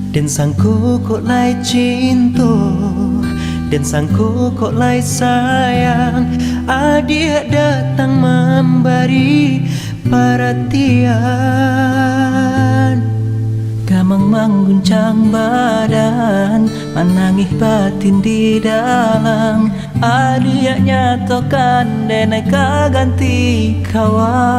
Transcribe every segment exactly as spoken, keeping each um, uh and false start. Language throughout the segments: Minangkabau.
Den sangko kok lai cinto, den sangko kok lai sayang, adiak datang mambari paratian. Gamang mangguncang badan, manangih batin di dalam, adiak nyatokan den ka ganti kawan.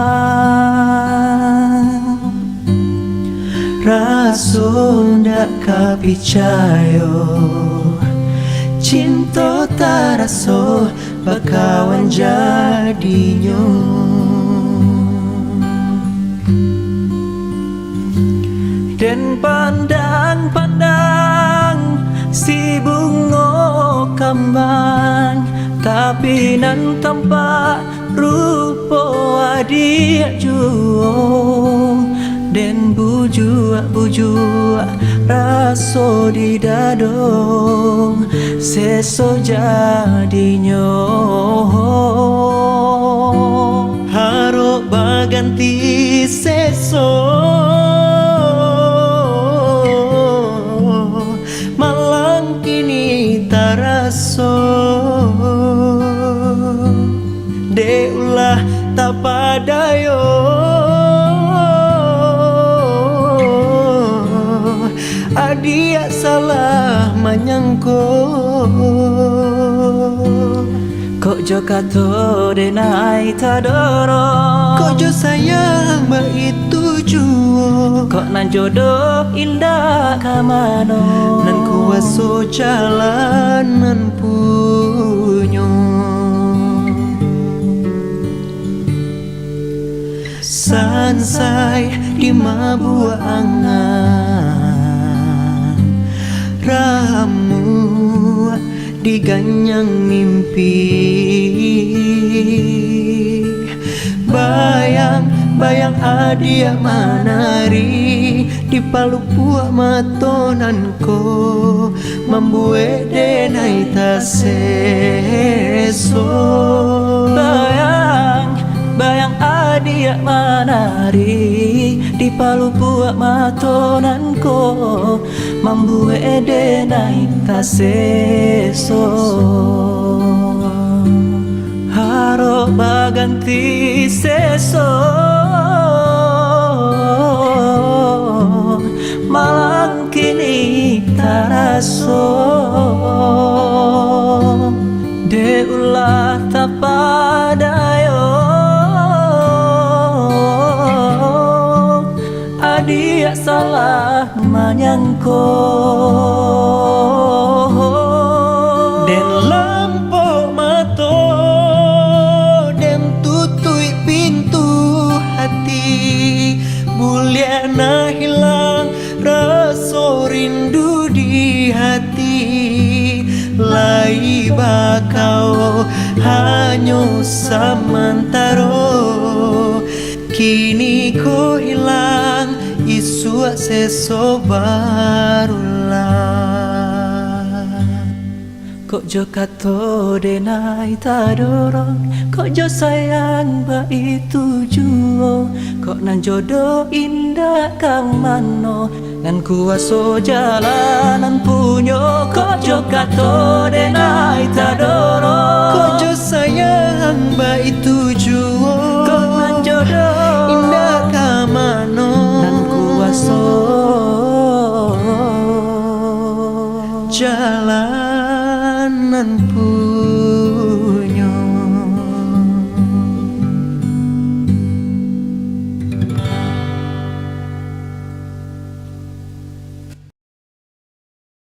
Raso ndak ka picayo, cinto taraso bakawan jadinyo. Den pandang-pandang si bungo kambang, tapi nan tampak rupo adiak juo. Den bujuak-bujuak raso di dado, seso jadinyo. Harok baganti seso, malang kini taraso. Dek ulah tapadayo, adiak salah manyangko. Kok jo kato denai tadorong, kok jo sayang baitu juo. Kok nan jodoh indak ka mano, nan kuaso jalan nan punyo. Sansai dimabuak angan, ramuak diganyang mimpi. Bayang-bayang adiak manari di palupuak mato nan ko, mambuek denai taseso. Bayang-bayang adiak manari di palupuak mato nan ko, mambuek denai taseso. Harok baganti seso, malang kini taraso. Dek ulah tapadayo, adiak salah manyangko. Den lampok mato, den tutuik pintu hati, buliah nah hilang raso rindu di hati. Lai bakao hanyo samantaro, kini ko hilang, isuak seso barulah. Kok jo kato denai tadorong, kok jo sayang baitu juo. Kok nan jodoh indak ka mano, nan kuaso jalan nan punyo. Kok jo kato denai tadorong, kok jo sayang baitu juo. Kok nan jodoh indak ka mano, nan kuaso jalan nan punyo.